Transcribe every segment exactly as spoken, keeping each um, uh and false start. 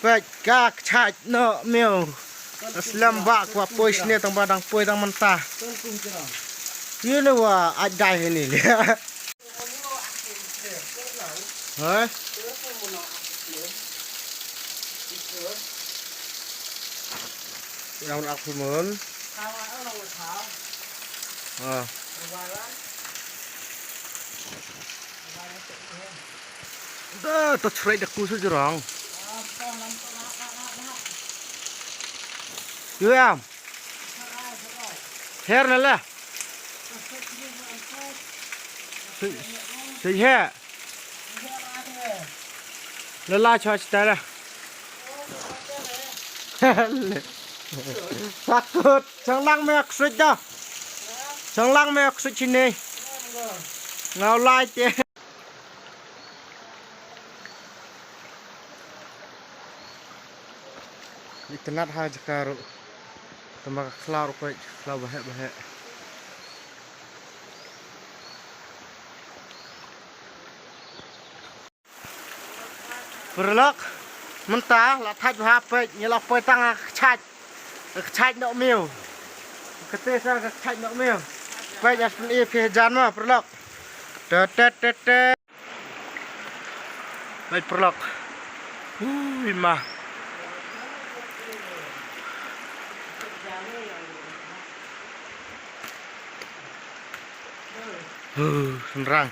Peit ka kchait noh miu. Slem ba kwah poi shane tang ba dang poi tang mynta. Ïa ne wa ai dai hani. Hei. Yang nak pun. Ah. Da, to chrai da ku su jrong. Yu em. Her na la. Sei he. La la chwa chita la. Takut. Chang lang me aksut da. Chang lang me aksut chini. Ngau lai te. Itynnat ha jaka ruh. Tang ba ka khlaw ruh ka khlaw baheh baheh. Paralok, mynta la thait bha peit, ngi la poi tang ka kchait. Ka kchait noh miu. Kata sa ka kchait noh miu. Peit, ngi sa pyni phi hajan ma paralok. Te te te te. Peit paralok. Ui ma. Huh, shynrang.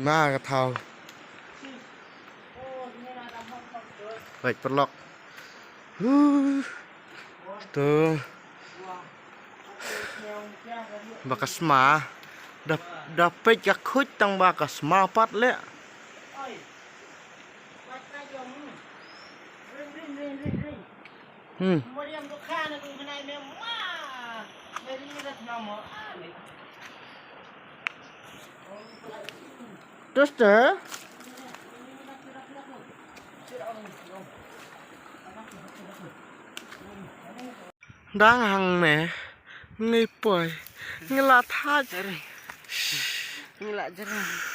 Ma ka thaw. Peit paralok. Huh. Tu. Ba ka sma. Da, da peit ka khuid tang ba ka sma pat leh. Hmm. Tester. Dang hangne. Ngi poi. Ngi la thait. Ngi la jrang.